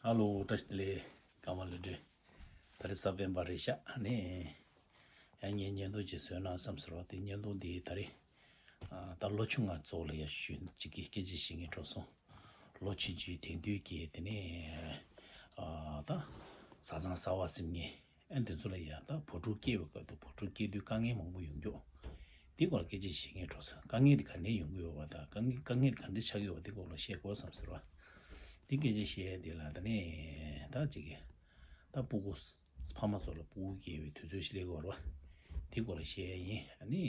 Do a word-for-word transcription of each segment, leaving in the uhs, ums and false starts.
ཨ་ལོ། བཀྲ་ཤིས་བདེ་ལེགས། ཀརྨ་ལྷུན་གྲུབ། ད་རེས་གཟའ་སྤེན་པ་རེད་ཤག་ཨ་ནི། ཡང་ངས་བརྙན་ཐུང་ཅིག་བཟོས་ན་བསམ་ཟེར་བ་དེ། བརྙན་ཐུང་འདི་ད་རེས་ཨ་ད་ལོ་ཆུང་ང་ཚོ་ལ་ཡ་ཞུ་ཅིག་གི་སྐད་ཆ་བཤད་མཁན་འགྲོ་སོང་། ལོ་ཆུང་ཆུང་དེང་དུས་ཀྱི་དེ་ནས་ཨ་ད་བཟའ་ཚང་གསར་པ་ཟིན་མཁན། ཨ་འདི་ཚོ་ལ་ཡ་ད་བུ་ཕྲུག་སྐྱེ་བའི་སྐབས་དུ་བུ་ཕྲུག་སྐྱེ་དུས་དཀའ་ངལ་མང་པོ་ཡོང་རྒྱུ། འདི་སྐོར་ལ་སྐད་ཆ་བཤད་མཁན་འགྲོ་སོང་། དཀའ་ངལ་འདི་ག་ནས་ཡོང་གི་ཡོད་པ་དང་། དཀའ་ངལ་དཀའ་ངལ་འདི་ག་འདྲ་ཆགས་ཀྱི་ཡོད་པ། འདི་སྐོར་ལ་བཤད་དགོས་བསམ་ཟེར་བ། འདི་སྐད་ཆ་བཤད་དེ་ལ་ད་ནི་ད་ཅིག་གི་ད་སྤུ་གུ་ཕ་མ་ཚོ་ལ་སྤུ་གུ་སྐྱེ་བའི་དུས་ཚོད་ཞིག་སླེབས་ཀྱི་ཡོད་རེད་བ། འདི་སྐོར་ལ་བཤད་ཡ་ཡིན། ཨ་ནི།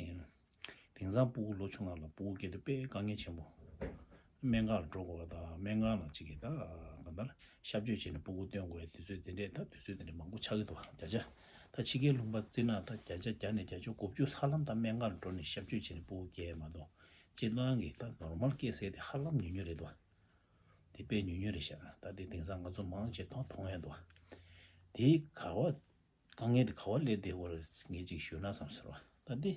དེང་སང་སྤུ་གུ་ལོ་ཆུང་བ་ལ་སྤུ་གུ་སྐྱེ་དུས་དཔེ་དཀའ་ངལ་ཆེན་པོ། སྨན་ཁང་ལ་འགྲོ་དགོས་པ་དང་། སྨན་ཁང་ལ་ཅིག་གི་ད་གང་ལྟར་སྐྱབས་བཅོལ་བྱས་ནས་སྤུ་གུ་སྟོན་དགོས་པའི་དུས་ཚོད་དེ་འདྲས། ད་དུས་ཚོད་དེ་འདྲས་མང་པོ་ཆགས་ཀྱི་འདུག་ད་ཆ་ད་ཕྱི་རྒྱལ་ལུང་པ་བརྩིས་ན་ད་བརྒྱ་ཆ་བརྒྱ་ནས་བརྒྱ་ཆ་དགུ་བཅུ་ཧ་ལམ་ད་སྨན་ཁང་ལ་འགྲོ་ནས་སྐྱབས་བཅོལ་བྱས་ནས་སྤུ་གུ་སྐྱེ་ཡ་མ་གཏོགས། སྤྱིར་བཏང་གི་ད་ནོར་མལ་སྐྱེ་ས་དེ་ཧ་ལམ་ཉུང་ཉུང་རེད་འདུག་དེ་དཔེ་ཉུང་ཉུང་རེད་ཤག་ད་དེ་དེང་སང་ང་ཚོ་མང་ཆེ་མཐོང་མཐོང་ཡ་འདུག་དེ་ག་བ། དཀའ་ངལ་དེ་ག་བ་སླེབས་བསྡད་ཡོད་རེད། ངས་ཅིག་ཞུས་ན་བསམ་ཟེར་བ། ད་འདི་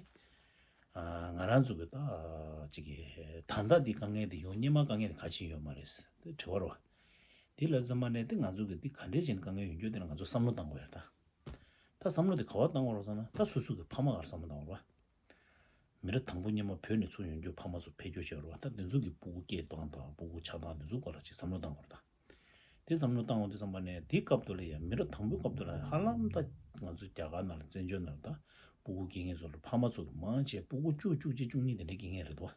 ཨ་ང་རང་ཚོ་གི་ད་ཅིག་གི་ད་ལྟ་འདི་དཀའ་ངལ་དེ་ཡོང་། སྔོན་མ་དཀའ་ངལ་དེ་ག་ཅིག་ཡོད་མ་རེད་ཟེར་དེ་དྲི་བ་རེད་བ། དེ་ལ་ཙམ་པ་ནས་དེ་ང་ཚོ་གི་འདི་ག་འདྲས་བྱས་ནས་དཀའ་ངལ་ཡོང་རྒྱུ་དེ་ལ་ང་ཚོ་བསམ་བློ་བཏང་དགོས་ཡ་རེད་ད། ད་བསམ་བློ་དེ་ག་བ་བཏང་དགོས་རེད་ཟེར་ན། ད་སོ་སོ་གི་ཕ་མ་ག་རེ་བསམ་བློ་བཏང་དགོས་རེད་བ། མི་རབས་དང་པོ་སྔོན་མ་བོད་ནས་ཚུར་ཡོང་རྒྱུ་ཕ་མ་ཚོ་ཕེབས་རྒྱུ་བྱས་རེད་བ། ད་དེ་ཚོ་གི་སྤུ་གུ་སྐྱེ་སྟངས་དང་སྤུ་གུ་ཆགས་སྟངས་དེ་ཚོ་སྐོར་ལ་ཅིག་བསམ་བློ་བཏང་དགོས་རེད་ད། དེ་བསམ་བློ་བཏང་འོང་དུས་ཙམ་པ་ནས་དེའི་སྐབས་དུ་ལ་ཡང་མི་རབས་དང་པོའི་སྐབས་དུ་ལ་ཧ་ལམ་ད་ང་ཚོ་རྒྱ་གར་ནང་ལ་བཙན་བྱོལ་ནང་ལ་ད་སྤུ་གུ་སྐྱེ་མཁན་ཚོ་ལ་ཕ་མ་ཚོ་གི་མང་ཆེ་སྤུ་གུ་བཅུ་བཅུ་གཅིག་བཅུ་གཉིས་དེ་འདྲ་སྐྱེ་མཁན་རེད་འདུག་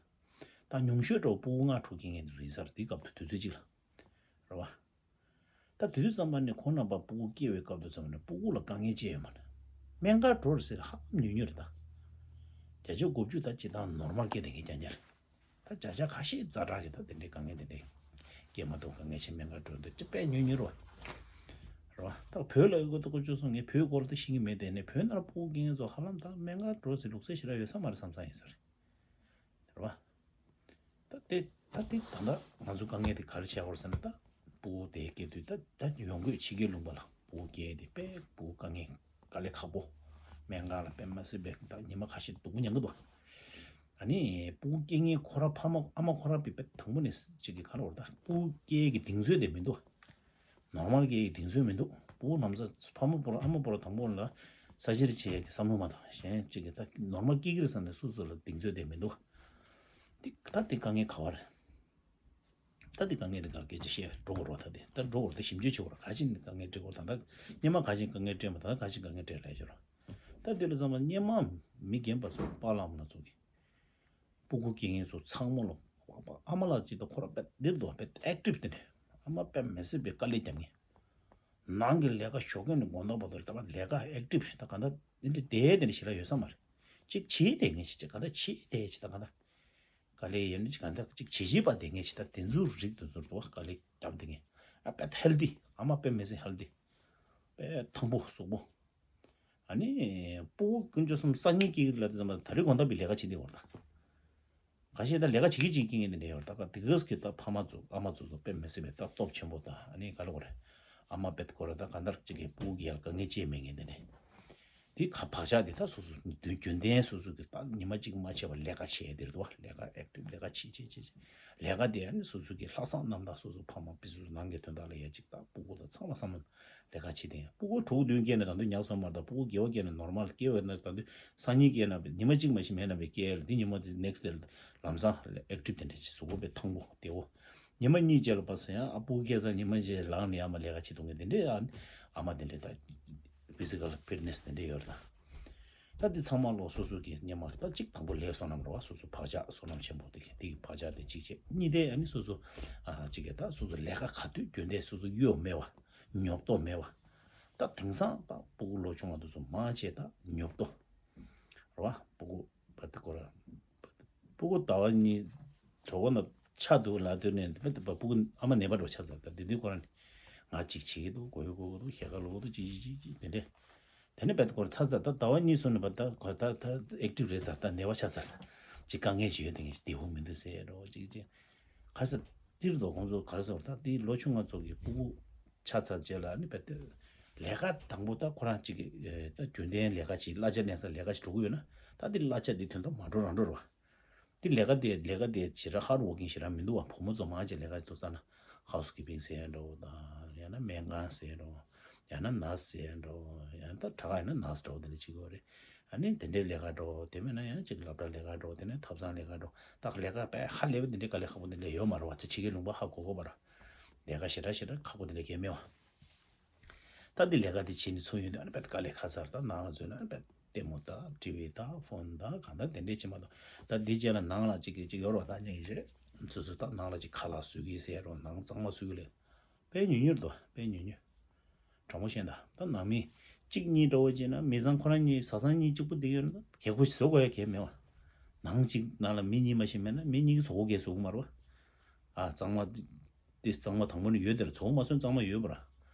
ད་ཉུང་ཤོས་འདྲ་བོ་སྤུ་གུ་ལྔ་དྲུག་སྐྱེ་མཁན་དེ་ཚོ་ཡིན་ས་རེད། དེའི་སྐབས་དུ་དུས་ཚོད་གཅིག་ལ། རེད་བ། ད་དེ་དུས་ཙམ་པ་ནས་ཁོང་རྣམ་པ་སྤུ་གུ་སྐྱེ་བའི་སྐབས་དུ་ཙམ་ནས་སྤུ་གུ་ལ་དཀའ་ངལ་ཅི་ཡོད་མ་རེད། སྨན་ཁང་འགྲོ་རེད་ཟེར་ཧ་ལམ་ཉུང་ཉུང་རེད་ད། བརྒྱ་ཆ་དགུ་བཅུ་ད་སྤྱིར་བཏང་ནོར་མལ་སྐྱེ་བསྡད་མཁན་རྐྱང་རྐྱང་རེད། ད་བརྒྱ་ཆ་ཁ་ཤས་ཛ་དྲག་གི་ད་དེ་འདྲའི་དཀའ་ངལ་དེ་འདྲའི་སྐྱེ་མ་ཐུབ། དཀའ་ངལ་ཆེ། སྨན་ཁང་འགྲོ་འདོད་ཅི་དཔེ་ཉུང་ཉུང་རེད་བ། རེད་བ། ད་བོད་ལ་ཡོད་དགོས་ད་ཀོ་ཅོ་སོང་། ངས་བོད་སྐོར་དེ་ཤེས་ཀྱི་མེད། དེ་ནས་བོད་ནང་སྤུ་གུ་སྐྱེ་མཁན་ཚོ་ཧ་ལམ་ད་སྨན་ཁང་འགྲོ་ཟེར་ལུགས་སྲོལ་ཞེ་དྲག་ཡོད་ས་མ་རེད་བསམ་བསམ་ཡིན་ས་རེད། རེད་བ། ད་དེ་ད་དེ་ད་ལྟ་ང་ཚོ་དཀའ་ངལ་དེ་ག་རེ་བྱས་ཡོད་རེད་ཟེར་ན། ད་སྤུ་གུ་དེ་སྐྱེ་དུས་ད་ད་ཡོང་སྒོས་ཕྱི་རྒྱལ་ལུང་པ་ལ་སྤུ་གུ་སྐྱེ་དེ་དཔེ་སྤུ་གུ་དཀའ་ངལ་དཀའ་ལས་ཁག་པོ། སྨན་ཁང་ལ་དཔེ་མ་སྲིད་པའི་ད་ཉི་མ་ཁ་ཤས་སྡུག་པོ་མྱངས་ཀྱི་འདུག་ཨ་ནི་སྤུ་གུ་སྐྱེ་མཁན་ཁོ་རང་ཕ་མ་ཨ་མ་ཁོ་རང་དཔེ་དཔེ་དང་པོ་ནས་ཅིག་གི་ག་རེ་བར་ད་སྤུ་གུ་སྐྱེ་གི་གདེང་ཚོད་དེ་མི་འདུག་ནོར་མལ་སྐྱེ་ཡི་གདེང་ཚོད་མི་འདུག་སྤུ་གུ་ལམ་སང་ཕ་མ་པོ་རང་ཨ་མ་པོ་རང་དང་པོ་ལ་ས་ཆེར་བྱེད་ཡས་ཀྱི་བསམ་བློ་མ་གཏོང་། གཞན་གཅིག་གིས་ད་ནོར་མལ་སྐྱེ་གི་རེད་བསམ་ནས་སོ་སོ་ལ་གདེང་ཚོད་དེ་མི་འདུག་འདི་ད་འདི་དཀའ་ངལ་ག་བ་རེད། ད་འདི་དཀའ་ངལ་འདི་གར་སྐད་ཆ་བཤད་འགྲོ་དགོས་རེད། ད་འདི་ད་འགྲོ་དགོས་རེད། ད་ཞིབ་འཇུག་བྱེད་དགོས་རེད། ག་ཅིག་ནས་དཀའ་ངལ་འཕྲད་དགོས་རེད། ད་ད་སྔོན་མ་ག་ཅིག་དཀའ་ངལ་འཕྲད་མ། ད་ད་ག་ཅིག་དཀའ་ངལ་འཕྲད་ལབ་ཡོད་རེད། ད་འདི་ལ་ཚང་མ་སྔོན་མ་མི་རྒན་པ་ཚོ་པཱ་ལགས་ཨ་མ་ལགས་ཚོ་གིས་སྤུ་གུ་སྐྱེ་མཁན་ཚོ་ཚང་མ་ལ་ཨ་མ་ལགས་ཅིག་ད་ཁོ་རང་དཔེ་འདིར་འདུག་དཔེ་ཨེག་ཊིབ་དེ་འདྲ། ཨ་མ་དཔེ་མི་སྲིད་པའི་དཀའ་ལས་རྒྱབ་མཁན། ནང་གི་ལས་ཀ་ཞོགས་ཀས་ནས་དགོང་དག་བར་དུ་ད་ལས་ཀ་ཨེག་ཊིབ་ད་ག་འདྲ་འདི་འདྲ་དེ་དེ་འདྲ་ཞེ་དྲག་ཡོད་ས་མ་རེད། ཅིག་བྱེད་བསྡད་མཁན་ཞིག་ཅིག་ག་འདྲ་བྱེད་བསྡད་ཅིག་ད་ག་འདྲ། དཀའ་ལས་ཡོད་ན་ཅིག་ག་འདྲ་ཅིག་བྱེད་བྱེད་པ་བསྡད་མཁན་ཞིག་ད་དེ་ཚོའི་རིགས་དེ་ཚོར་དུ་བ་དཀའ་ལས་རྒྱབ་བསྡད་མཁན། ཨ་དཔེ་ཧེལ་ཐི། ཨ་མ་དཔེ་མི་སྲིད་ཧེལ་ཐི། དཔེ་ཐང་པོ་གཟུགས་པོ། ཨ་ནི་སྤུ་གུ་ཀུན་སྤྱོད་གསུམ་སང་ཉིན་སྐྱེ་གི་ལ་དེ་ཙམ་པ་ད་རེས་དགོང་དག་པའི་ལས་ཀ་བྱེད་བསྡད་ཡོད་རེད་ད། ཁ་ཤས་ད་ལས་ཀ་བྱེད་ཀྱི་བྱེད་ཀྱི་ངས་འདི་འདྲ་ཡོད་རེད། ད་ག་དེ་གས་ཀྱི་ད་ཕ་མ་ཚོ་ཨ་མ་ཚོ་ཚོ་དཔེ་མི་སྲིད་པའི་ད་སྟོབས་ཆེན་པོ་ད། ཨ་ནི་ག་རེ་གོ་རེད། ཨ་མ་དཔེ་གོ་རེད། ད་ག་འདར་ཅིག་གི་སྤུ་གུ་གི་ཡར་དཀའ་ངལ་ཅི་མེད་ངས་འདི་འདྲ། དེ་ཁ་བག་ཆགས་དེ་ད་སོ་སོ་རྒྱུན་ལྡན་སོ་སོ་གི་ད་ཉི་མ་གཅིག་མ་ཆད་པར་ལས་ཀ་བྱས་དེ་རེད་དོ། ལས་ཀ་ཨེག་ཊིབ་ལས་ཀ་བྱེད་བྱེད་བྱེད་བྱེད། ལས་ཀ་དེ་ཨ་ནི་སོ་སོ་གི་ལྷག་བསམ་རྣམ་དག་སོ་སོ་ཕ་མ་ཕི་སོ་སོ་ནང་གི་དོན་དག་ལ་ཡ་གཅིག་ད་སྤུ་གུ་ད་ཚང་མ་བསམ་བློ་ལས་ཀ་བྱེད་དེ། སྤུ་གུ་དྲུག་བདུན་སྐྱེས་ནས་ད་དུང་ཉག་སོང་མ་རེད། ད་སྤུ་གུ་བརྒྱད་པ་སྐྱེས་ནས་ནོར་མལ། སྐྱེས་པ་ན་ད་དུང་སང་ཉིན་སྐྱེས་ན་ཉི་མ་གཅིག་མ་ཞིག་མེད་ན་བའི་སྐྱེས་ལ་དེ་ཉི་མ་དེ་ནེག་སི་ཊི་ཌེ་ལམ་སང་ཨེག་ཊིབ་དེ་འདྲ་ཞིག་གཟུགས་པོ་དཔེ་ཐང་པོ་བདེ་བོ། ཉི་མ་གཉིས་རྗེས་ལ་བ་སེ་ཡང་ཨ་སྤུ་གུ་སྐྱེས་ཚར་ཉི་མ་རྗེས་ལངས་ནས་ཨ་མ་ལས་ཀ་བྱེད་གཏོང་གི་དེ་འདྲས། ཨ་ཨ་མ་དེ་འདྲས་ད་ཕི་ཛི་ཀལ་ཕི་ཊི་ནེ་སི་དེ་འདྲས་ཡོད་རེད་ད། ད་འདི་ཚང་མ་ལོ་སོ་སོ་གི་སྔོན་མ་ད་གཅིག་དང་པོ་ལས་བསོད་ནམས་རེད་བ། སོ་སོ་བག་ཆགས་བསོད་ནམས་ཆེན་པོ་དེ་གི་དེ་གི་བག་ཆགས་དེ་གཅིག་བྱས། གཉིས་དེ་ཨ་ནི་སོ་སོ་ཨ་གཅིག་གི་ད་སོ་སོ་ལས་ཀ་ག་དུས་རྒྱུན་ལྡན་སོ་སོ་གཡོ་མེད་པ། ཉོབ་ཏོ་མེད་པ། ད་དེང་སང་ད་སྤུ་གུ་ལོ་ཆུང་བ་དེ་ཚོ་མང་ཆེ་ད་ཉོབ་ཏོ་རེད་བ། སྤུ་གུ་བ་དེ་ཁོ་ར་སྤུ་གུ་ཟླ་བ་གཉིས་གྲོད་ཁོག་ན་ཆགས་འདུག་ལབ་དུས་ནས་སྤུ་གུ་ཨ་མ་ནད་པ་འགྲོ་ཆགས་ཚར། ད་དེ་དུས་ཁོ་རང་ནས་ང་གཅིག་བྱེད་ཀྱི་འདུག་གོ་ཡོད་གོ་གི་འདུག་ཞལ་ཁ་ལོག་གི་འདུག་ཅི་ཅི་ཅི་ཅི་དེ་འདྲས། དེ་ནས་བེད་ཁོར་ཚ་ཚ་ད་ཟླ་བ་གཉིས་སོང་ནས་བ་ད་ཁོ་ད་ད་ཨེག་ཊིབ་རེད་ཚར། ད་ནད་པ་ཆགས་ཚར། ད་ཅི་དཀའ་ངལ་ཅིག་ཡོད་དེ་ངས་བདེ་པོ་མི་འདུག་ཟེར་རོ་ཅིག་ཅིག་ཁ་ས་ཏིར་དོ་ཁོང་ཚོ་ག་རེ་ཟེར་བ། ད་དེ་ལོ་ཆུང་ང་ཚོ་གི་སྤུ་གུ་ཆགས་ཚར་རྗེས་ལ་ནི་བེད་ལས་ཀ་དང་པོ་ད་ཁོ་རང་ཅིག་གི་ད་རྒྱུན་ལྡན་ལས་ཀ་ཅིག་གླ་ཆ་ལེན་ས་ལས་ཀ་ཅིག་འགྲོ་གི་ཡོད་ན། ད་དེ་གླ་ཆ་དེ་དོན་དག་མ་འགྲོ་རང་འགྲོ་རོ། དེ་ལས་ཀ་དེ་ལས་ཀ་དེ་ཞེ་དྲག་ཧར་ཝོར་ཀིང་ཞེ་དྲག་མི་འདུག་བ། བུ་མོ་ཚོ་མང་ཆེ་ལས་ཀ་ཅིག་འདུག་ས་ན་ཧའུ་སི་ཀིབ་པིང་ཟེར་ཡ་འདྲ་བོ་དང་། ཡང་ན་སྨན་ཁང་ཟེར་འགྲོ། ཡང་ན་ནར་སི་ཟེར་འགྲོ། ཡང་ན་ད་དྲག་ཡང་ན་ནར་སི་འདྲ་བོ་དེ་འདྲ་བྱེད་དགོས་རེད། ཨ་ནི་དེ་འདྲའི་ལས་ཀ་འགྲོ། དེ་མིན་ན་ཡང་ཅིག་སློབ་གྲྭ་ལས་ཀ་འགྲོ། དེ་ནས་ཐབ་ཚང་ལས་ཀ་འགྲོ། ད་ལས་ཀ་དཔེ་ཧ་ལས་པ་དེ་འདྲའི་དཀའ་ལས་ཁག་པོ་དེ་འདྲ་ཡོད་མ་རེད་བ། ཚེ་ཕྱི་གའི་ལུང་པ་ཧ་གོ་གོ་བ་ར། ལས་ཀ་ཞེ་དྲག་ཞེ་དྲག་ཁག་པོ་དེ་འདྲ་གས་མེད་བ། ད་འདི་ལས་ཀ་འདི་བྱེད་ནས་ཚུར་ཡོང་དུས་ཨ་ནི་དཔེ་དཀའ་ལས་ཁག་ཚར། ད་ནང་ལ་འཛུལ་ན་ཨ་ནི་དཔེ་ལྟད་མོ་ལྟ། ཊི་ཝི་ལྟ། ཕོན་ལྟ། གང་ལྟར་དེ་འདྲས་བྱེད་མ་གཏོགས། ད་འདི་རྗེས་ལ་ནང་ལ་ཅིག་གིས་ཅིག་ཡོད་རེད་བ། ད་སྙིང་རྗེ། སོ་སོ་ད་ནང་ལ་ཅིག་ཁ་ལག་བཟོ་གི་ཟེར་རོ། ནང་གཙང་མ་བཟོ་གི་ལས་དཔེ་ཉུང་ཉུང་རེད་དོ། དཔེ་ཉུང་ཉུང་། དྲང་པོ་བཤད་ན་ད་ནང་མི་གཅིག་གཉིས་འདྲ་བོ་བྱས་ན། མི་ཚང་ཁོ་རང་གཉིས་བཟའ་ཚང་གཉིས་གཅིག་པུ་བསྡད་ཡོད་ན་ད་གད་ཁུ་བཟོ་དགོས་ཡ་གལ་མེད་བ། ནང་གཅིག་ནང་ལ་མི་གཉིས་མ་ཞིག་མེད་ན་མི་གཉིས་ཀྱིས་བཟོ་དགོས་གལ་བཟོ་གི་མ་རེད་བ། ཨ་གཙང་མ། དེ་གཙང་མ་དང་པོ་ནས་ཡོད་དེར་ཚོགས་མ་སོན་གཙང་མ་ཡོད་པ་ར།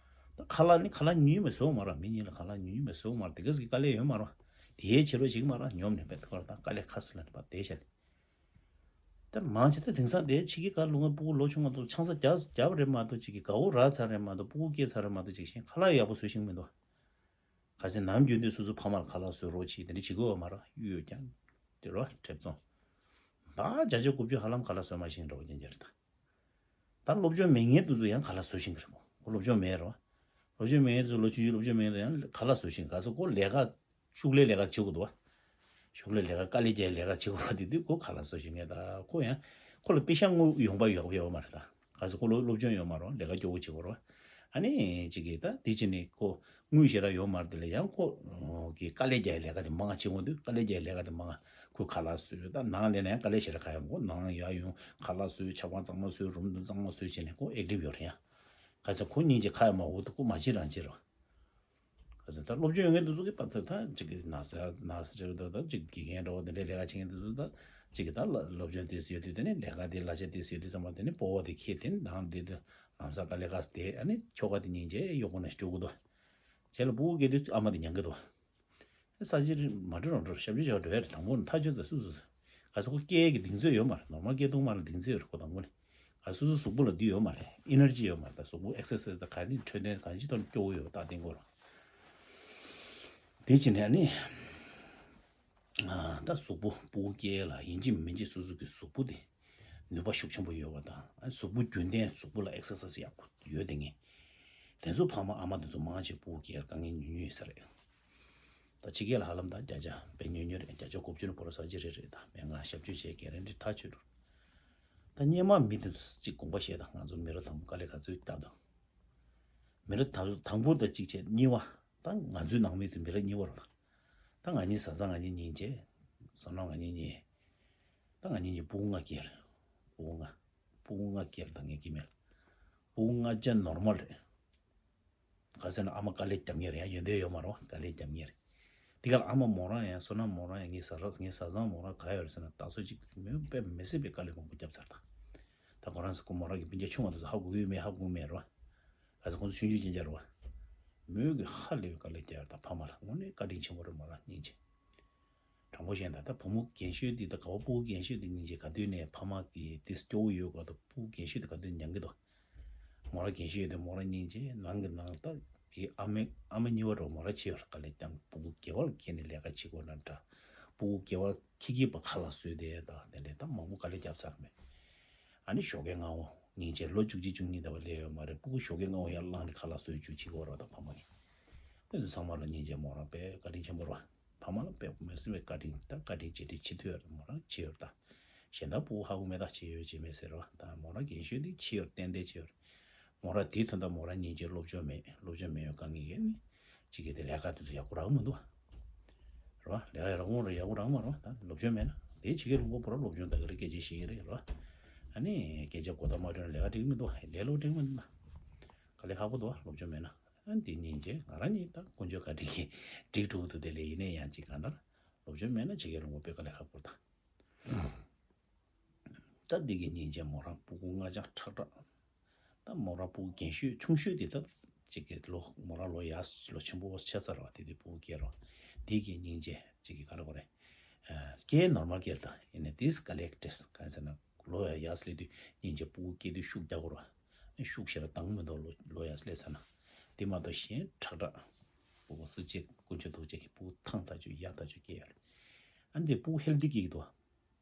ད་ཁ་ལག་ནི་ཁ་ལག་ཉུང་ཉུང་མ་བཟོ་མ་ར། མི་གཉིས་ལ་ཁ་ལག་ཉུང་ཉུང་མ་བཟོ་མ་ར། དེ་ག་ཟིག་དཀའ་ལས་ཡོད་མ་ར། དེའི་ཕྱི་རོལ་ཞིག་མ་ར་སྙོམས་ནས་པད་ཁོ་ར་ད་དཀའ་ལས་ཁ་སུ་ལ་ནི་པ་དེ་བྱ་ནི། ད་མང་ཆེ་ད་དེང་སང་དེ་ཕྱི་གི་ག་ལུང་བ་སྤུ་གུ་ལོ་ཆུང་བ་དུ་ཆང་ས་རྒྱབ་རྒྱབ་རེད་མ་གཏོགས་ཅིག་གི་དགའ་བོ་རག་ཚར་རེད་མ་གཏོགས། སྤུ་གུ་སྐྱེས་ཚར་རེད་མ་གཏོགས་ཅིག་བཞིན་ཁ་ལག་ཡག་པོ་བཟོ་ཤེས་མི་འདུག་ག་ཚོད་ནམ་རྒྱུན་དུ་སོ་སོ་ཕ་མ་ལ་ཁ་ལག་བཟོ་རོགས་བྱེད་དེ་འདྲ་བྱེད་དགོས་བ་མ་ར། གཡུ་ཡོད་ཀྱང་དེ་རོ་ཁྲེབ་ཚོང་། ད་བརྒྱ་ཆ་དགུ་བཅུ་ཧ་ལམ་ཁ་ལག་བཟོ་མ་ཤེས་འདྲ་བོ་རྐྱང་རྐྱང་རེད་ད། ད་སློབ་སྦྱོང་མེད་མཁན་དེ་ཚོ་ཡང་ཁ་ལག་བཟོ་ཤེས་ཀྱི་རེད་མོ། ཁོ་སློབ་སྦྱོང་མེད་རོ། སློབ་སྦྱོང་མེད་མཁན་དེ་ཚོ་ལོ་ཆུང་ཆུང་སློབ་སྦྱོང་མེད་མཁན་དེ་ཡང་ཁ་ལག་བཟོ་ཤེས། ག་ཚོད་ཁོ་ལས་ཀ་ཤུགས་ལས་ལས་ཀ་བྱེད་དགོས་འདུག་བ། ཤུགས་ལས་ལས་ཀ་དཀའ་ལས་རྒྱག་ལས་ཀ་བྱེད་དགོས་ར། དེ་དུས་ཁོ་ཁ་ལག་བཟོ་ཤེས་མཁན་ད་ཁོ་ཡང་ཁོ་ལ་པེ་ཤ་དངོས་ཡོང་འབབ་ཡོད་ཡོད་མ་རེད་ད། ག་ཚོད་ཁོ་ལོ་སློབ་སྦྱོང་ཡོད་མ་རོ། ལས་ཀ་སྐྱོ་བོ་བྱེད་དགོས་རོ། ཨ་ནི་ཅིག་གིས་ད་དེ་ཕྱིན་ནས་ཁོ་དངུལ་ཞེ་དྲག་ཡོད་མ་རེད། དེ་ལས་ཡང་ཁོ་གི་དཀའ་ལས་རྒྱག་ལས་ཀ་དེ་མང་བྱེད་དགོས་འདུག་དཀའ་ལས་རྒྱག་ལས་ཀ་དེ་མང་ཁོས་ཁ་ལག་བཟོས། ད་ནང་ལས་ན་ཡང་དཀའ་ལས་ཞེ་དྲག་ག་ཡོང་གོ། ནང་ཡར་ཡོང་ཁ་ལག་བཟོས། ཆབ་ཁང་གཙང་མ་བཟོས། རུམ་དུ་གཙང་མ་བཟོས་བྱས་ནས་ཁོ་ཨེག་ཊིབ་ཡོད་རེད་ཡ། ག་ཚོད་ཁོ་སྙིང་རྗེ་ཁ་ཡ་མ་འོ་དུ་ཁོ་མ་བྱེད་རང་བྱེད་རོ། ག་ཚོད་ད་སློབ་སྦྱོང་ཡོད་མཁན་དེ་ཚོ་གི་པ་ད་ད་ཅིག་གི་ན་ས་ན་ས་ཅིག་ད་ད་ཅིག་དགེ་རྒན་འདྲ་བོ་དེ་འདྲའི་ལས་ཀ་བྱེད་མཁན་དེ་ཚོ་ད་ཅིག་གི་ད་སློབ་སྦྱོང་དེ་ཚོ་ཡོད་དུས་དེ་ནས་ལས་ཀ་དེ་གླ་ཆ་དེ་ཚོ་ཡོད་དུས་ཙམ་པ་དེ་ནས་སྤོ་བོ་དེ་ཁྱེད་དེ་ནས་ནང་དེ་དུ་ལམ་སང་དཀའ་ལས་ཁག་དེ་ཨ་ནི་ཁྱོ་ག་དེ་སྙིང་རྗེ་གཡོག་པོ་ན་སྤྲོད་གི་འདུག་བྱས་ལ་སྤུ་གུ་སྐྱེས་དུས་ཨ་མ་དེ་ཉན་གི་འདུག་ས་ཅིག་མ་འགྲོ་རང་འགྲོ་ཞབས་ཕྱི་བྱ་བ་འགྲོ་ཡ་རེད། དང་པོ་ནས་ཐག་ཆོད་ད་སུ་སུ་སུ། ག་ཚོད་ཁོ་སྐྱེ་ཡ་གི་གདེང་ཚོད་ཡོད་མ་རེད། ནོར་མལ་སྐྱེ་ཐུབ་མ་རེད། གདེང་ཚོད་ཡོད་རེད་ཁོ་དང་པོ་ནས། ག་ཚོད་སུ་གཟུགས་པོ་ལ་འདི་ཡོད་མ་རེད། ཨེ་ནར་ཇི་ཡོད་མ་རེད། ད་གཟུགས་པོ་ཨེག་སར་སའིཛ་ད་ག་ནི་འཕྲོད་བསྟེན་གང་ཅི་ཐོག་ནས་སྐྱོ་བོ་ཡོད་ད་བསྟེན་དགོས་རེད། དེ་བྱས་ནས་ཨ་ནི། ད་གཟུགས་པོ་སྤུ་གུ་སྐྱེ་ལ་ཡིན་གཅིག་མིན་གཅིག་སོ་སོ་གི་གཟུགས་པོ་དེ་ནུས་པ་ཤུགས་ཆེན་པོ་ཡོད་པ་དང་། ཨ་གཟུགས་པོ་རྒྱུན་ལྡན་གཟུགས་པོ་ལ་ཨེག་སར་སའིཛ་ཡག་པོ་ཡོད་དེ་ངེས། དེ་ཚོ་ཕ་མ་ཨ་མ་དེ་ཚོ་མང་ཆེ་སྤུ་གུ་སྐྱེ་དཀའ་ངལ་ཉུང་ཉུང་ཡོད་ས་རེད། ད་ཕྱི་རྒྱལ་ལ་ཧ་ལམ་ད་བརྒྱ་ཆ་དཔེ་ཉུང་ཉུང་རེད། བརྒྱ་ཆ་དགུ་བཅུ་ནས་བོར་ས་ཅི་རེད་རེད། ད་སྨན་ཁང་ཞབས་ཞུ་བྱེད་ག་རེ་འདྲི་ཐག་ཆོད་འགྲོ། ད་སྔོན་མ་མི་དེ་ཚོ་གཅིག་དགོངས་པ་བཞེས་དང་། ང་ཚོ་མི་རབས་དང་པོ་དཀའ་ལས་ག་ཚོད་བརྒྱབ་དང་། མི་རབས་དང་དང་པོ་དང་གཅིག་བྱས་གཉིས་པ། ད་ང་ཚོའི་ནང་མི་དེ་མི་རབས་གཉིས་པ་རེད་ད། ད་ང་གཉིས་བཟའ་ཚང་ང་གཉིས་གཉིས་བྱས། བསོད་ནམས་ང་གཉིས་གཉིས། ད་ང་གཉིས་གཉིས་སྤུ་གུ་ལྔ་སྐྱེས་རེད། སྤུ་གུ་ལྔ། སྤུ་གུ་ལྔ་སྐྱེས་རེད་ད་ངས་སྐྱེས་མེད། སྤུ་གུ་ལྔ་བྱས་ནོར་མལ་རེད། ག་ཟེར་ན་ཨ་མ་དཀའ་ལས་རྒྱབ་མཁན་རེད། ཡང་ཡོན་ཏན་ཡོད་མ་རེད་བ། དཀའ་ལས་རྒྱབ་མཁན་རེད། དེ་ག་ལ་ཨ་མ་མོ་རང་ཡང་བསོད་ནམས་མོ་རང་ཡང་ངའི་བཟའ་ར་ངའི་བཟའ་ཚང་མོ་རང་ག་ཡོད་རེད་ཟེར་ན་ད་གཟོད་ཅིག་མི་དཔེ་མི་སྲིད་པའི་དཀའ་ལས་མང་པོ་བརྒྱབ་ཚར་ད། ད་ཁོ་རང་ཚོ་ཁོ་མོ་རང་གི་སྤུན་ཀྱག་ཆུང་བ་དེ་ཚོ་ཧ་གོ་གི་ཡོད་མེད་ཧ་གོ་གི་མེད་རེད་བ། ག་ཚོད་ཁོང་ཚོ་ཆུང་ཆུང་ཅན་ཅན་རེད་བ། མོས་གི་ཧ་ལས་པའི་དཀའ་ལས་རྒྱབ་ད་ཕ་མ་ལ་དངོས་གནས་བཀའ་དྲིན་ཆེན་པོ་རེད་མོ་རང་སྙིང་རྗེ། དྲང་པོ་བཤད་ན་ད་བུ་མོ་རྒན་ཤོས་འདི་ད་ག་བ་སྤུ་གུ་རྒན་ཤོས་འདི་སྙིང་རྗེ། ག་དུས་ནས་ཕ་མ་གི་དེ་སྐྱོ་བོ་ཡོད་ག་ད་སྤུ་གུ་རྒན་ཤོས་འདི་ག་དུས་མྱང་གི་འདུག་མོ་རང་རྒན་ཤོས་འདི་མོ་རང་སྙིང་རྗེ། ནང་གི་ནང་ད་གི་ཨ་མའི་ཨ་མ་གཉིས་པ་རོ་མོ་རང་ཆེ་བར་དཀའ་ལས་རྒྱབ། སྤུ་གུ་དགེ་བ་ལ་འཁྱེར་ནས་ལས་ཀ་བྱེད་དགོས་ན་འདྲ། སྤུ་གུ་དགེ་བ་ལ་འཁྱེར་གྱི་པ་ཁ་ལག་བཟོས་དེ་ད་དེ་འདྲས་ད་མང་པོ་དཀའ་ལས་རྒྱབ་ཚར་མེད། ཨ་ནི་ཞོགས་ཀས་སྔ་བོ་སྙིང་རྗེ་ལོ་བཅུ་གཅིག་བཅུ་གཉིས་ད་བ་སླེབས་ཡོད་མ་རེད། སྤུ་གུ་ཞོགས་ཀས་སྔ་བོ་ཡར་བླངས་ནས་ཁ་ལག་བཟོས་བཅུག་བྱེད་དགོས་རོ་ད་ཕ་མ་གི། དེ་ཚོ་ཚང་མ་ལ་སྙིང་རྗེ་མོ་རང་དཔེ་བཀའ་དྲིན་ཆེན་པོ་རེད་བ། ཕ་མ་ལ་དཔེ་མི་སྲིད་པའི་བཀའ་དྲིན་ད་བཀའ་དྲིན་རྗེས་དྲན་བྱེད་ཐུབ་ཡོད་རེད། མོ་རང་བྱེད་ཡོད་རེད་ད། གཞན་དག་སྤུ་གུ་ཧ་གོ་མེད་ད་བྱེད་ཡོད་བྱེད་མེད་ཟེར་བ་ད་མོ་རང་རྒན་ཤོས་འདི་བྱེད་ཡོད་ཏན་ཏན་བྱེད་ཡོད་རེད། མོ་རང་དེའི་དོན་དག་མོ་རང་སྙིང་རྗེ་སློབ་སྦྱོང་མེད། སློབ་སྦྱོང་མེད་ཡོད་དཀའ་ངལ་གྱིས་ནི་གཅིག་གིས་དེ་ལས་ཀ་དེ་ཚོ་ཡག་པོ་རག་མི་འདུག་བ། རེད་བ། ལས་ཀ་ཡག་པོ་རག་ཡག་པོ་རག་མ་རེད་བ། ད་སློབ་སྦྱོང་མེད་ན་དེའི་ཕྱི་རྒྱལ་ལུང་པ་བོ་ར་སློབ་སྦྱོང་ད་ག་རེ་སྐད་ཆ་བཤད་ཀྱི་རེད་རེད་བ། ཨ་ནི་སྐད་ཆ་གོ་བརྡ་མ་འཕྲོད་ན་ལས་ཀ་འགྲིག་གི་མི་འདུག་བ། ལས་སློབ་འགྲིག་གི་མི་འདུག་ན། དཀའ་ལས་ཁག་པོ་འདུག་བ་སློབ་སྦྱོང་མེད་ན། ཨ་འདི་སྙིང་རྗེ་ང་རང་གཉིས་ད་དཀོན་མཆོག་བཀའ་དྲིན་གྱིས་འགྲིག་འགྲོ་གི་འདུག་དེ་ལས་ཡིན་ནའི་ཡང་ཅིག་གང་ལྟར་སློབ་སྦྱོང་མེད་ན་ཕྱི་རྒྱལ་ལུང་པ་དཔེ་དཀའ་ལས་ཁག་པོ་རེད་ད། ད་འདི་གི་སྙིང་རྗེ་མོ་རང་སྤུ་གུ་ལྔ་ཆ་ཁྲག་ཁྲག་ད་མོ་རང་སྤུ་གུ་རྒན་ཤོས་ཆུང་ཤོས་དེ་ད་ཅིག་གི་ལོ་མོ་རང་ལོ་ཡག་ལོ་ཆེན་པོ་ཆགས་ཚར་བ་དེ་དུས་སྤུ་གུ་སྐྱེས་རོགས་འདི་གི་སྙིང་རྗེ་ཅིག་གི་ག་ལ་གོ་རེད། སྐྱེས་ནོར་མལ་སྐྱེས་ད་ཡིན་ནའི་དེས་དཀའ་ལས་ཀྲེས་གང་ཟེར་ན་ལོ་ཡག་ཡག་སླེབས་དུས་སྙིང་རྗེ་སྤུ་གུ་སྐྱེས་དུས་ཤུགས་རྒྱག་གོ་རོགས་ཤུགས་ཞེ་དྲག་བཏང་མི་འདུག་ལོ་ལོ་ཡག་སླེབས་ཚར་ན་དེ་མ་གཏོགས་གཞན་ཁྲག་ཁྲག་སྤུ་གུ་སུ་གཅིག་དཀོན་མཆོག་ཐུགས་རྗེ་གིས་སྤུ་གུ་ཐང་ཐག་ཆོད་ཡག་ཐག་ཆོད་སྐྱེས་ཡོད་རེད། ཨ་ནི་དེ་སྤུ་གུ་ཧེལ་ཐི་སྐྱེས་ཀྱི་འདུག་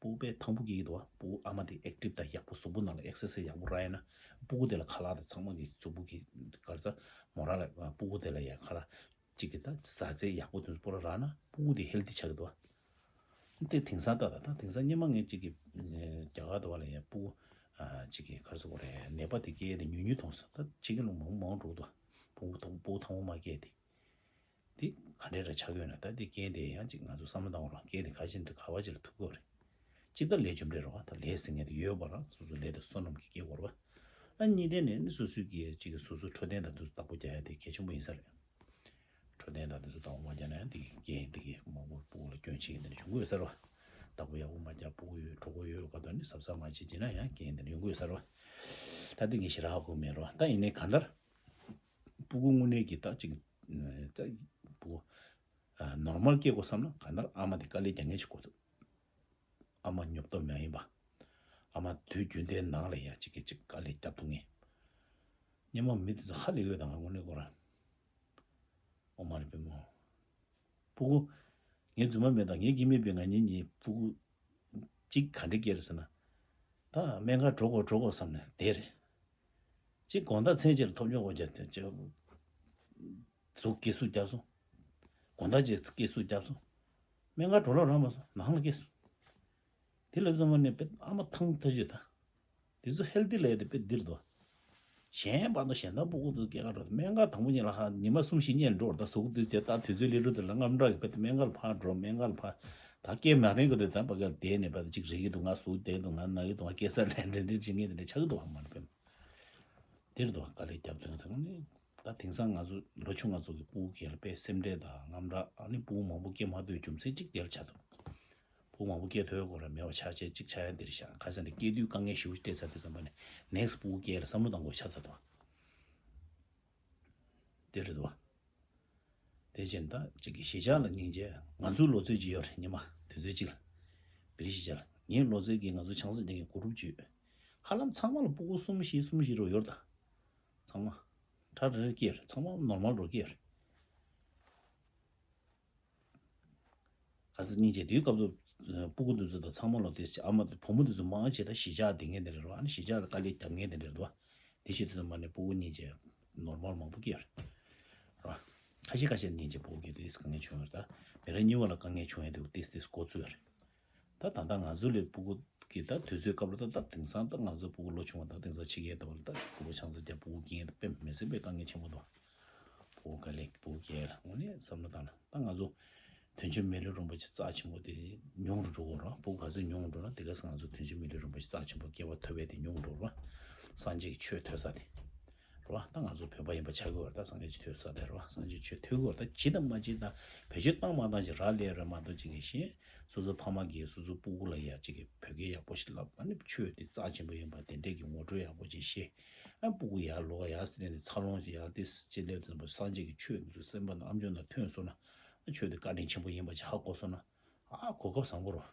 སྤུ་གུ་དཔེ་ཐང་པོ་སྐྱེ་གི་འདུག་བ། སྤུ་གུ་ཨ་མ་དེ་ཨེག་ཊིབ་དང་ཡག་པོ་གཟུགས་པོ་ནང་ལ་ཨེག་སར་སའི་ཡག་པོ་རག་ཡོད་ན། སྤུ་གུ་དེ་ལ་ཁ་ལག་དང་ཚང་མ་གི་གཟུགས་པོ་གི་ག་རེ་ཟ་མོ་ར་ལ་སྤུ་གུ་དེ་ལ་ཡ་ཁ་ལག་གཅིག་གི་ད་བཟའ་ཚེ་ཡག་པོ་དེ་ཚོ་པོ་ར་རག་ན་སྤུ་གུ་དེ་ཧེལ་ཐི་ཆགས་ཀྱི་འདུག་བ། དེ་དེང་སང་ད་ད་ད་དེང་སང་སྔོན་མ་ངས་གཅིག་གི་རྒྱ་གར་དུ་བ་ལ་ཡ་སྤུ་གུ་གཅིག་གི་ག་རེ་ཟ་དགོས་རེད། ནད་པ་དེ་སྐྱེས་དེ་ཉུང་ཉུང་མཐོང་སོང་། ད་ཕྱི་རྒྱལ་ལ་མང་མང་འགྲོ་འདུག་བ། སྤུ་གུ་སྤུ་གུ་ཐང་པོ་མ་སྐྱེས་དེ། དེ་ག་འདྲས་ར་ཆགས་ཡོད་ན། ད་དེ་རྐྱེན་དེ་ཡང་ཅིག་ང་ཚོ་བསམ་བློ་བཏང་བ་རང་རྐྱེན་དེ་ག་ཅིག་འདྲ་ག་བ་ཅིག་ལ་ཐུག་གི་རེད། གཅིག་ད་ལས་རྒྱུ་འབྲས་རེད་བ། ད་ལས་ཟེར་མཁན་དེ་ཡོད་པ་རང་སོ་སོ་ལས་དང་བསོད་ནམས་ཀྱི་སྐྱེ་བོ་རེད་བ། ཨ་གཉིས་དེ་ནས་ནི་སོ་སོའི་གི་ཅིག་སོ་སོ་འཕྲོད་བསྟེན་དང་དུ་བདག་པོ་རྒྱག་ཡ་དེ་གལ་ཆེན་པོ་ཡིན་ས་རེད། འཕྲོད་བསྟེན་དང་དུ་བདག་པོ་མ་རྒྱག་ན་ཡང་དེ་གི་རྐྱེན་དེ་གི་མང་པོ་སྤུ་གུ་ལ་སྐྱོན་ཆེ་གི་དེ་འདྲ་བྱུང་གི་ཡོད་ས་རེད་བ། བདག་པོ་ཡག་པོ་མ་རྒྱག་སྤུ་གུ་ཡོད་གྲོད་ཁོག་ཡོད་ག་དོན་ནི་གཟབ་གཟབ་མ་བྱེད་ཅེ་ན་ཡང་རྐྱེན་དེ་འདྲ་ཡོང་གི་ཡོད་ས་རེད་བ། ད་དེ་ངས་ཞེ་དྲག་ཧ་གོ་མེད་རེད་བ། ད་ཡིན་ནའི་གང་ལྟར། སྤུ་གུ་དངོས་གནས་ཀྱི་ད་ཅིག་ད་སྤུ་གུ་ནོར་མལ་སྐྱེ་དགོས་བསམ་ན་གང་ལྟར་ཨ་མ་དེ་དཀའ་ལས་རྒྱག་མཁན་ཞིག་དགོས་འདུག་ཨ་མ་ཉོབ་ཏོ་མ་ཡིན་པ། ཨ་མ་དུས་རྒྱུན་དེའི་ནང་ལ་ཡ་ཅིག་གི་ཅིག་དཀའ་ལས་རྒྱབ་ཐུབ་མཁན། སྔོན་མ་མི་དེ་ཚོ་ཧ་ལས་ཡོད་དང་དངོས་གནས་ཁོ་རང་། ཨོ་མ་རེ་པེ་མོ། སྤུ་གུ། ངའི་རྫུན་མ་མེད་དང་ངའི་སྐྱེ་དམན་པའི་ང་གཉིས་གཉིས་སྤུ་གུ་གཅིག་ག་འདྲ་སྐྱེས་རེད་ཟེར་ན། ད་སྨན་ཁང་འགྲོ་དགོས་འགྲོ་དགོས་བསམ་ནས་བསྡད་རེད། གཅིག་དགོང་དག་མཚན་གཅིག་ལ་ཐོབ་སྙོམས་སྒོ་རྒྱབ་ཅིག་གཟུགས་སྐྱེ་ཟུག་བརྒྱབ་སོང་། དགོང་དག་ཅིག་སྐྱེ་ཟུག་བརྒྱབ་སོང་། སྨན་ཁང་འགྲོ་ལོག་རག་མ་སོང་། ནང་ལ་སྐྱེས་སོང་། དེ་ལ་བསམ་བློ་ནས་དཔེ་ཨ་མ་ཐང་ཐག་ཆོད་ད། དེ་ཚོ་ཧེལ་ཐི་ལས་དེ་དཔེ་འདིར་འདུག་གཞན་པ་དང་གཞན་དག་སྤུ་གུ་དེ་སྐྱེ་ག་འགྲོ་སྨན་ཁང་དང་པོ་ཉིད་ལ་ཧ་ཉི་མ་གསུམ་བཞི་གཉིས་འགྲོ་ད་གཟུགས་དེ་ཚེ་ད་དུས་ཚོད་སླེབས་རུ་དེ་ལ་དངངས་སྐྲག་གི་དཔེ་དེ་སྨན་ཁང་ལ་ཕར་འགྲོ་སྨན་ཁང་ལ་ཕར། ད་སྐྱེ་མ་རན་གི་དེ་ད་པ་ག་བསྡད་ནས་པ་དེ་གཅིག་རེག་གི་འདུག་ང་གཟུགས་བསྡད་འདུག་ང་ན་གི་འདུག་ང་སྐྱེ་ས་ལས་འདྲེ་འདྲེ་བྱེད་ངེས་དེ་འདྲ་ཆགས་གི་འདུག་ཧ་མ་ལ་དཔེ། དེར་དུ་དཀའ་ལས་རྒྱབ་དོན་དང་ནི། ད་དེང་སང་ང་ཚོ་ལོ་ཆུང་ང་ཚོ་གི་སྤུ་གུ་སྐྱེ་ལ་དཔེ་སེམས་ཁྲལ་དང་དངངས་སྐྲག་ཨ་ནི་སྤུ་གུ་མང་པོ་སྐྱེ་མ་ཐུབ་རྒྱུ་མཚན་གཅིག་དེར་ཆགས་འདུག་སྤུ་གུ་མང་པོ་སྐྱེ་ཐུབ་དགོས་ར་མེད་པ་ཆགས་ཆེ་གཅིག་ཆགས་ཡ་འདིར་བཞག་ཁ་སང་ནས་སྐྱེ་དུས་དཀའ་ངལ་ཞེ་པོ་ཅིག་འཕྲད་ཚར་དུས་ཙམ་པ་ནས་ནེག་སི་སྤུ་གུ་སྐྱེ་ལ་བསམ་བློ་གཏོང་དགོས་ཆགས་ཚར་འདུག་དེ་རེད་དོ། དེ་བཞིན་ད་ཅིག་གི་གཞིས་ཆགས་ལ་སྙིང་རྗེ་ང་ཚོའི་ལོ་ཚོད་ཅིག་ཡོད་རེད། ཉི་མ་དུས་ཚོད་ཅིག་ལ་བི་རི་གཞིས་ཆགས་ལ་ངའི་ལོ་ཚོད་ཀྱི་ང་ཚོ་ཆང་ས་རྒྱག་མཁན་གོ་རུབ་ཅིག་ཡོད། ཧ་ལམ་ཚང་མ་ལ་སྤུ་གུ་གསུམ་བཞི་གསུམ་བཞི་རུ་ཡོད་རེད་ད། ཚང་མ་ཁྲ་རེ་རེ་སྐྱེས་རེད། ཚང་མ་ནོར་མལ་རུ་སྐྱེས་རེད། ག་ཚོད་སྙིང་རྗེ་དེའི་སྐབས་སུ་སྤུ་གུ་འདི་ཚོ་དང་ཚང་མ་ལོ་དེ་ཨ་མ་བུ་མོ་འདི་ཚོ་མང་ཆེ་ད་གཞིས་ཆགས་དེ་ངན་དེ་རེད་རོ། ཨ་ནི་གཞིས་ཆགས་ལ་དཀའ་ལས་རྒྱབ་ངན་དེ་རེད་རོ། དེ་བཞིན་དུ་མ་ནི་སྤུ་གུ་སྙིང་རྗེ་ནོར་མལ་མང་པོ་སྐྱེས་རེད། རོ། ཁ་ཤས་ཁ་ཤས་སྙིང་རྗེ་སྤུ་གུ་སྐྱེས་དུས་དཀའ་ངལ་བྱུང་ཡོད་རེད། ད་མི་རབས་གཉིས་པ་ལ་དཀའ་ངལ་བྱུང་ཡོད་དུས་ཏིས་ཏིས་འགོ་བཙུགས་ཡོད་རེད། ད་ད་ལྟ་ང་ཚོ་ལས་སྤུ་གུ་གི་ད་དུས་ཚོད་སྐབས་ལ་ད་ད་དེང་སང་ད་ང་ཚོ་སྤུ་གུ་ལོ་ཆུང་བ་ད་དེང་སང་ཕྱི་རྒྱལ་དུ་བ་ལ་ད་སྤུ་གུ་ཆང་ས་རྒྱག་སྤུ་གུ་རྒན་ད་དཔེ་མི་སྲིད་པའི་དཀའ་ངལ་ཆེན་པོ་འདུག་སྤུ་གུ་དཀའ་ལས་སྤུ་གུ་རྒན་ལ་དངོས་གནས་བསམ་བློ་བཏང་ན་ད་ང་ཚོ་དོན་ཆེན་མི་ལུས་རིན་པོ་ཆེ་རྩ་ཆེན་པོ་དེ་ཉུང་རུ་འགྲོ་གི་རེད། སྤུ་གུ་ག་ཚོད་ཉུང་རུ་འགྲོ་ན་དེ་ག་ས་ང་ཚོ་དོན་ཆེན་མི་ལུས་རིན་པོ་ཆེ་རྩ་ཆེན་པོ་སྐྱེ་བ་ཐོབ་པའི་དེ་ཉུང་རུ་འགྲོ་རེད། སངས་རྒྱས་ཀྱི་ཆོས་ཐོས་ས་དེ། རེད་བ། ད་ང་ཚོ་བོད་པ་ཡིན་པ་ཆགས་དགོས་རེད། ད་སངས་རྒྱས་ཆོས་ཐོས་ས་དེ་རེད་བ། སངས་རྒྱས་ཆོས་ཐོས་དགོས་རེད། ད་ཇི་ལྟར་མ་ཇི་ལྟར་བེད་སྤྱོད་བཏང་མ་བཏང་ཅིག་རག་ལས་རེད་མ་གཏོགས་ཅིག་གི་ཤེས། སོ་སོ་ཕ་མ་གིས་སོ་སོ་སྤུ་གུ་ལ་ཡ་ཅིག་གི་བོད་སྐད་ཡག་པོ་ཞིག་བསླབ། ཨ་ནི་ཆོས་དེ་རྩ་ཆེན་པོ་ཡིན་པ་དེ་འདྲས་ཀྱི་ངོ་སྤྲོད་ཡག་པོ་ཅིག་བཤད། ཨ་སྤུ་གུ་ཡར་ལོག་ཡར་སེ་ནས་འཚར་ལོངས་ཅིག་ཡར་ཏེ་ཅིག་སླེབས་དུས་ཙམ་པ་སངས་རྒྱས་ཀྱི་ཆོས་འདི་ཚོ་སེམས་པ་ནང་ཨམ་ཅོག་ནང་ཐོན་སོང་ན། ཨ་ཆོས་དེ་བཀའ་དྲིན་ཆེན་པོ་ཡིན་པ་ཅིག་ཧ་གོ་སོང་ན། ཨ་གོ་སྐབས་བཟང་པོ་རེད།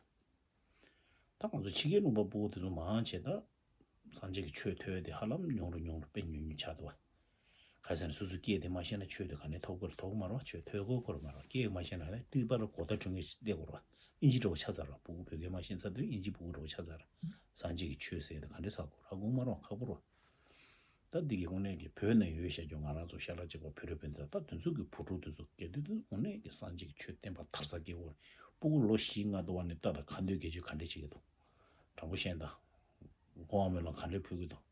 ད་ང་ཚོ་ཕྱི་རྒྱལ་ལུང་པ་སྤུ་གུ་དེ་ཚོ་མང་ཆེ་ད། སངས་རྒྱས་ཀྱི་ཆོས་ཐོས་དེ་ཧ་ལམ་ཉུང་རུ་ཉུང་རུ་དཔེ་ཉུང་ཉུང་ཆགས་འདུག་བ། ག་ཟེར་ན་སོ་སོ་སྐད་དེ་མ་ཤེས་ན་ཆོས་དེ་ག་ནས་ཐོབ་དགོས་རེད། ཐོབ་མ་རེད་བ། ཆོས་ཐོས་དགོས་དགོས་རེད་མ་རེད་བ། སྐད་མ་ཤེས་ན་ཧ་ལམ་ཏི་པ་ར་གོ་བརྡ་འཕྲོད་མཁན་ཞིག་སླེབས་དགོས་རེད་བ། ཨིན་ཇི་འདྲ་བོ་ཆགས་ཚར་རེད་བ། སྤུ་གུ་བོད་སྐད་མ་ཤེས་ཚར་དུས་ཨིན་ཇི་སྤུ་གུ་འདྲ་བོ་ཆགས་ཚར་རེད། སངས་རྒྱས་ཀྱི་ཆོས་ཟེར་དེ་ག་འདྲས་ཟེར་དགོས་རེད་དགོངས་མ་རེད་བ། ཁག་པོ་རེད་བ། ད་འདི་གི་དངོས་གནས་ཀྱི་བོད་ནང་ཡོད་བཤད་རྒྱུ་ང་རང་ཚོ་ཤ་ཁྲག་གཅིག་པ་བོད་རིགས་སྤུན་ཟླ་ད་དེ་ཚོ་གི་བུ་ཕྲུག་དེ་ཚོ་སྐྱེ་དུས་དེ་དངོས་གནས་ཀྱི་སངས་རྒྱས་ཀྱི་ཆོས་བསྟན་པ་དར་ས་སྐྱེ་བོ་རེད། སྤུ་གུ་ལོ་བཞི་ལྔ་དུ་བ་ནས་ད་ལྟ་ཁ་འདོན་དགེ་སྦྱོར་ག་འདྲས་བྱེད་ཀྱི་འདུག་དྲང་པོ་བཤད་ན་ད། མགོ་བ་མེ་ལོང་ག་འདྲས་ཕུལ་གྱི་འདུག་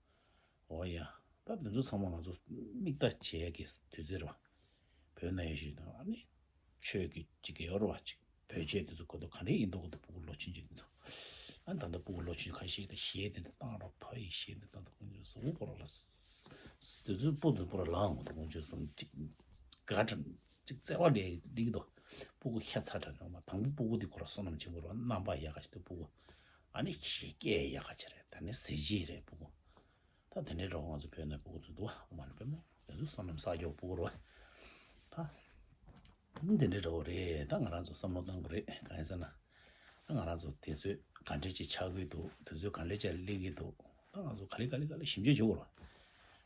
འོ་ཡ། ད་དེ་ཚོ་ཚང་མ་ང་ཚོ་མིག་ལྟ་བྱེད་ཡ་གི་དུས་ཚོད་རེད་བ། བོད་ནང་ཡོད་བཞིན་དུ་ཨ་ནི། ཆོས་ཀྱི་ཅིག་ཡོད་རེད་བ་ཅིག་བོད་ཆས་དེ་ཚོ་གོ་ཐོག་ག་འདྲས་ཡིན་མདོག་གོ་ཐོག་སྤུ་གུ་ལོ་ཆུང་ཆུང་དེ་ཚོ། ཨ་ད་ལྟ་སྤུ་གུ་ལོ་ཆུང་ཁ་ཤས་དང་གཞས་དེ་འདྲ་བཏང་རོགས་ཕ་ཡི་གཞས་དེ་བཏང་དང་ཀུན་སྤྱོད་བཟོ་བོ་སྐོར་ལ། དེ་ཚོའི་སྤུ་དེ་སྐོར་ལ་ལངས་འོང་དང་ཀུན་སྤྱོད་བཟང་ཅིག་དགའ་དྲན་ཅིག་བརྩེ་བ་ལས་ལིག་དོ། སྤུ་གུ་ཤ་ཚ་དྲན་འོང་མ་དང་པོ་སྤུ་གུ་དེ་ཁོ་ར་བསོད་ནམས་ཆེན་པོ་རེད་བ། རྣམ་པ་ཡག་ག་ཞིག་དུ་སྤུ་གུ། ཨ་ནི་ཤི་སྐད་ཡག་ག་ཅིག་རེད། ད་ནི་གཟི་བརྗིད་རེད་སྤུ་གུ། ད་དེ་འདྲའི་འགྲོ་ང་ཚོ་བོད་ནས་སྤུ་གུ་ཚོ་འདུག་བ། ཨོ་མ་ནི་པད་མ་དེ་ཚོ་བསོད་ནམས་བསགས་རྒྱུ་སྤུ་གུ་རེད་བ། ད་དེ་འདྲའི་འགྲོ་རེད། ད་ང་རང་ཚོ་བསམ་བློ་བཏང་དགོས་རེད། གང་ཡིན་ཟེར་ན། ད་ང་རང་ཚོ་དུས་ཚོད་ག་འདྲས་ཅིག་ཆགས་ཀྱི་འདུག་དུས་ཚོད་ག་འདྲས་ཅིག་སླེབས་ཀྱི་འདུག་ད་ང་ཚོ་ག་ལེ་ག་ལེ་ག་ལེ་ཞིབ་འཇུག་བྱེད་དགོས་རེད་བ།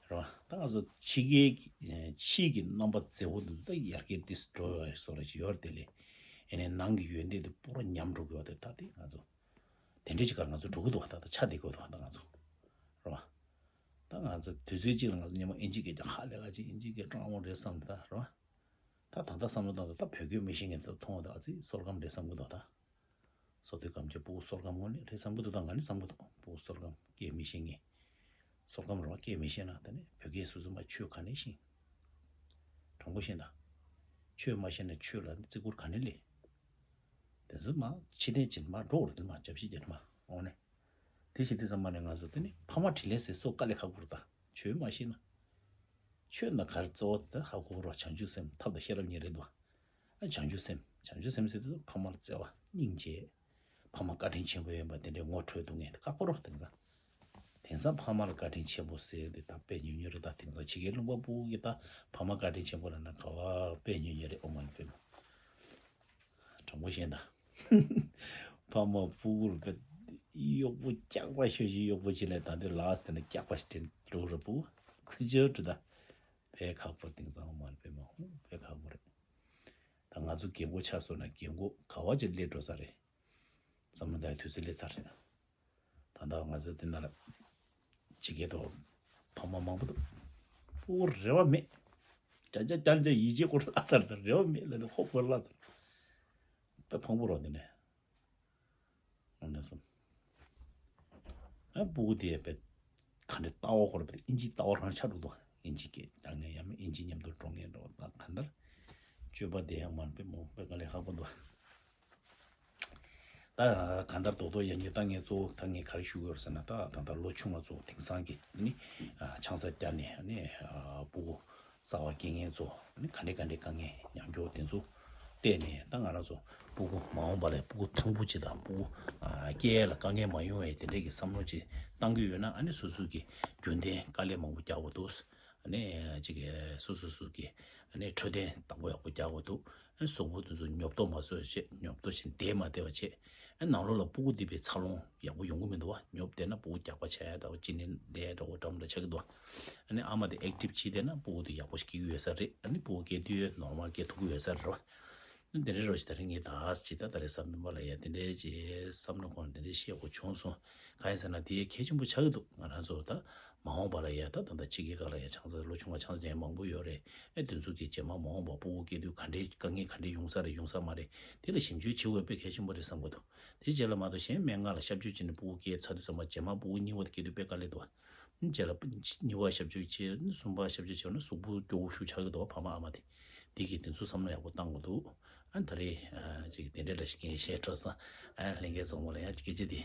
རེད་བ། ད་ང་ཚོ་ཕྱི་རྒྱལ་གྱི་ཕྱིའི་གི་རྣམ་པ་མཛེས་པོ་འདུག་ད་ཡར་རྒྱས་ཏིས་འགྲོ་བ་བཟོ་འདྲ་ཅིག་ཡོད་རེད་དེ་ལས། ཡིན་ནའི་ནང་གི་ཡོན་ཏན་དེ་པུ་ར་ཉམས་འགྲོ་གི་ཡོད་དེ་ད་དེ་ང་ཚོ། དེ་འདྲའི་ཅིག་ག་ང་ཚོ་འགྲོ་གི་འདུག་བ། ད་ད་ཆ་དེ་དགོས་འདུག་བ། ད་ང་ཚོ་རེད་བ། ད་ང་ཚོ་དུས་ཚོད་གཅིག་ལ་ང་ཚོ་སྔོན་མ་ཨིན་ཇི་སྐད་ཀྱང་ཧ་ལས་ཀ་ཅིག་ཨིན་ཇི་སྐད་སྤྲང་བོ་རེད་བསམ་ད་རེད་བ། ད་ད་ལྟ་བསམ་བློ་བཏང་ད་ད་བོད་སྐད་མི་ཤེས་མཁན་དེ་མཐོང་བ་ད་ཨ་ཙི་བསོད་སྐམ་རེད་བསམ་གི་འདུག་ད། བསོད་བདེ་སྐམ་གྱི་སྤུ་གུ་བསོད་སྐམ་དངོས་གནས་རེད་བསམ་གི་འདུག་ད་ང་ནི་བསམ་གི་འདུག་སྤུ་གུ་བསོད་སྐམ་སྐད་མི་ཤེས་མཁན། བསོད་སྐམ་རེད་བ། སྐད་མི་ཤེས་ན་ད་ནི་བོད་སྐད་སོ་སོ་མ་ཆོས་ག་ནས་ཤེས། དྲང་པོ་བཤད་ན། ཆོས་མ་ཤེས་ན་ཆོས་ལ་ནི་བརྩི་བཀུར་ག་ནས་སླེབས། དེ་ཚོ་མ་ཕྱི་ཐེངས་ཅིག་མ་འགྲོ་བར་དེ་མ་རྒྱབ་བཤད་རྒྱབ་མ་འོང་ནས། དེ་བཞིན་དེ་ཙམ་མ་ནས་ང་ཚོ་དེ་ནི་ཕ་མ་དྲིན་ལན་ཟེར་སོ་དཀའ་ལས་ཁག་པོ་རེད་ད། ཆོས་མ་ཤེས་ན། ཆོས་ན་ག་རེ་གཙོ་བོ་དེ་ཧ་གོ་རོགས། བྱང་ཆུབ་སེམས་ཐབས་དང་ཤེས་རབ་གཉིས་རེད་འདུག་ཨ་བྱང་ཆུབ་སེམས། བྱང་ཆུབ་སེམས་ཟེར་དུས་ཕ་མ་ལ་བརྩེ་བ་སྙིང་རྗེ། ཕ་མ་བཀའ་དྲིན་ཆེན་པོ་ཡིན་པ་དེ་འདྲའི་ངོ་འཕྲོད་ཐུབ་མཁན་དེ་ཁག་པོ་རེད་དེང་སང་། དེང་སང་ཕ་མ་ལ་བཀའ་དྲིན་ཆེན་པོ་ཟེར་དེ་ད་དཔེ་ཉུང་ཉུང་རེད། ད་དེང་སང་ཕྱི་རྒྱལ་ལུང་པ་སྤུ་གུ་གི་ད་ཕ་མ་བཀའ་དྲིན་ཆེན་པོ་ལབ་ན་ག་བ་དཔེ་ཉུང་ཉུང་རེད། ཨོ་མ་ལ་དཔེ་མ། དྲང་པོ་བཤད་ན། ཕ་མ་སྤུ་གུ་ལ་དཔེ་གཡོག་པོ་སྐྱག་པ་ཤོད་བཞིན་གཡོག་པོ་བྱས་ནས་ད་དུང་ལགས་དེ་ན་སྐྱག་པ་ཞིག་དྲན་འགྲོ་རེད་སྤུ་གུ་ཁུ་ཅོ་འགྲོ་ད། དཔེ་ཁག་པོ་དེང་སང་ཨོ་མ་ལ་དཔེ་མ་ཧུ་དཔེ་ཁག་པོ་རེད། ད་ང་ཚོ་རྒན་གོག་ཆགས་སོང་ན་རྒན་གོག་ག་བ་ཅིག་སླེབས་འགྲོ་ས་རེད། བསམ་བློ་བཏང་དུས་ཚོད་སླེབས་ཚར་རེད་ན། ད་ལྟ་ང་ཚོ་འདི་ན་ལ་ཕྱི་རྒྱལ་དུ་ཕ་མ་མང་པོ་འདུག་སྤུ་གུ་རེ་བ་མེད། ཅ་ཅ་ཅ་ཅ་ཡིད་ཆེས་སྐོར་ལྷག་ཚར་དང་རེ་བ་མེད་ལ་ནི་ཧོབ་སྐོར་ལྷག་ཚར། དཔེ་ཕངས་པོ་རོགས་འདི་ནས། ཨ་ནས་སོང་། ཨ་སྤུ་གུ་དེ་དཔེ་ག་འདྲ་ལྟ་བ་སྐོར་དཔེ་ཨིན་ཇི་ལྟ་བ་རང་ཆགས་འདུག་ཨིན་ཇི་སྐད་ད་ངས་ཡང་མིན་ཨིན་ཇི་མཉམ་དུ་འགྲོ་ངེས་འགྲོ་ད་ག་འདར། སྤྱོད་པ་དེ་ཡང་མ་དཔེ་མོ་དཔེ་དཀའ་ལས་ཁག་པོ་འདུག་ད་གང་ལྟར་རྡོག་རྡོག་ཡང་ཉེ་ད་ངས་གཙོ་བོ་ད་ངས་ག་རེ་ཞུ་དགོས་རེད་ཟེར་ན། ད་ད་ལྟ་ལོ་ཆུང་བ་ཚོ་དེང་སང་གི་ནི་ཆང་ས་བསྐྱལ་ནས་ནི་སྤུ་གུ་གསར་བ་སྐྱེ་མཁན་ཚོ་ནི་ག་འདྲ་ག་འདྲ་དཀའ་ངལ་མྱོང་རྒྱུ་དེ་ཚོ་བལྟས་ནས། ད་ང་རང་ཚོ་སྤུ་གུ་མ་འོངས་པ་ལ་སྤུ་གུ་ཐང་པོ་ཅིག་དང་སྤུ་གུ་སྐྱེ་ཡ་ལ་དཀའ་ངལ་མ་ཡོང་བའི་དེ་འདྲ་གི་བསམ་བློ་ཅིག་བཏང་གི་ཡོད་ན། ཨ་ནི་སོ་སོ་གི་རྒྱུན་ལྡན་དཀའ་ལས་མང་པོ་རྒྱག་དགོས་འདུག་ཨ་ནི་ཅིག་སོ་སོ་སོ་གི་ཨ་ནི་འཕྲོད་བསྟེན་བདག་པོ་ཡག་པོ་རྒྱག་དགོས་འདུག་ཨ་ནི་གཟུགས་པོ་དེ་ཚོ་ཉོབ་ཏོ་མ་བཟོ་བྱེད། ཉོབ་ཏོ་བྱེད་བསྡད་མ་བསྡད་པ་བྱེད། ཨ་ནང་ལོགས་ལ་སྤུ་གུ་འདི་པའི་འཚར་ལོངས་ཡག་པོ་ཡོང་གི་མི་འདུག་བ། ཉོབ་བསྡད་ན་སྤུ་གུ་རྒྱགས་པ་ཆགས་ཡ་འདྲ་བོ་ཅི་ནས་ལས་འདྲ་བོ་འགྲམ་འདྲ་ཆགས་ཀྱི་འདུག་ཨ་ནི་ཨ་མ་དེ་ཨེག་ཊིབ་བྱེད་བསྡད་ན་སྤུ་གུ་དེ་ཡག་པོ་ཞིག་སྐྱེ་གི་ཡོད་ས་རེད། ཨ་ནི་སྤུ་གུ་སྐྱེ་དུས་ནོར་མལ་སྐྱེ་ཐུབ་ཀྱི་ཡོད་ས་རེད་བ། དེ་འདྲའི་རོ་ཞིག་ད་རིང་ངས་ད་ཅི་ད་ད་རེས་བསམ་པ་ལ་ཡ་དེ་འདྲའི་ཅི་བསམ་བློ་ཁོང་དེ་འདྲའི་བཤད་དགོས་བྱུང་སོང་། གང་ཡིན་ཟེར་ན་དེ་གལ་ཆེན་པོ་ཆགས་ཀྱི་འདུག་ང་རང་ཚོ་ད་མ་འོངས་པ་ལ་ཡ་ད་ད་ད་ཕྱི་རྒྱལ་ཁག་ལ་ཡ་ཆང་ས་ལོ་ཆུང་བ་ཆང་ས་ཅན་མང་པོ་ཡོད་རེད། ཨེ་དེ་ཚོ་གི་རྗེས་མ་མ་འོངས་པ་སྤུ་གུ་སྐྱེ་དུས་ག་འདྲའི་དཀའ་ངལ་ག་འདྲའི་ཡོང་ས་རེད་ཡོང་ས་མ་རེད། དེ་ལ་ཞིབ་འཇུག་བྱེད་དགོས་དཔེ་གལ་ཆེན་པོ་རེད་བསམ་གྱི་འདུག་དེ་རྗེས་ལ་མ་གཏོགས་གཞན་སྨན་ཁང་ལ་སྐྱབས་བཅོལ་བྱས་ནས་སྤུ་གུ་སྐྱེས་ཚར་དུས་ཙམ་པ་རྗེས་མ་སྤུ་གུ་གཉིས་པ་དེ་སྐྱེ་དུས་དཔེ་དཀའ་ལས་འདུག་རྗེས་ལ་གཉིས་པ་སྐྱབས་བཅོལ་བྱས་ནས་གསུམ་པ་སྐྱབས་བཅོལ་བྱས་ན་གཟུགས་པོ་སྐྱོ་བོ་ཤུགས་ཆགས་ཀྱི་འདུག་ཕ་མ་ཨ་མ་དེ། དེ་གི་དེ་ཚོ་བསམ་བློ་ཡག་པོ་བཏང་དགོས་འདུག་ཨ་ད་རེས་ཨ་ཅིག་དེ་འདྲ་འདྲ་ཞིག་ངས་བཤད་འཕྲོ་སོང་། ཨ་ལྷན་རྒྱས་ཚང་མ་ལ་ཡང་སྐད་ཆ་དེ་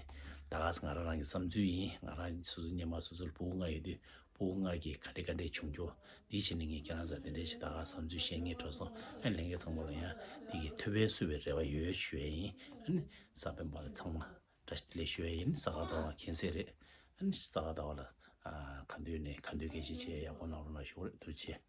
ད་ག་ས་ང་རང་རང་གི་བསམ་ཚུལ་ཡིན། ང་རང་སོ་སོ་སྔོན་མ་སོ་སོར་སྤུ་གུ་ལྔ་ཡོད་དུས་སྤུ་གུ་ལྔ་གི་ག་འདྲ་ག་འདྲ་བྱུང་རྒྱུ་དེ་བྱས་ནས་ངས་ཁྱེད་རང་ཚོ་དེ་འདྲ་ཞིག་ད་ག་བསམ་ཚུལ་བཤད་ངེས་འཕྲོ་སོང་། ཨ་ལྷན་རྒྱས་ཚང་མ་ལ་ཡང་དེ་གི་ཐུགས་ཕན་གསོས་པའི་རེ་བ་ཡོད་ཞུ་ཡ་ཡིན། ཨ་ནི་ས་པཎ་པ་ལ་ཚང་མ་བཀྲ་ཤིས་བདེ་ལེགས་ཞུ་ཡ་ཡིན། ས་ག་ཟླ་བ་མཁྱེན་གསལ་རེད། ཨ་ནི་ས་ག་ཟླ་བ་ལ་ཨ་ག་འདོད་ནས་ག་འདོད་སྐད་ཆ་བྱས་ཡག་པོ་གནང་རོགས་གནང་ཞུ་རེད། ཐུགས་རྗེ་ཆེ།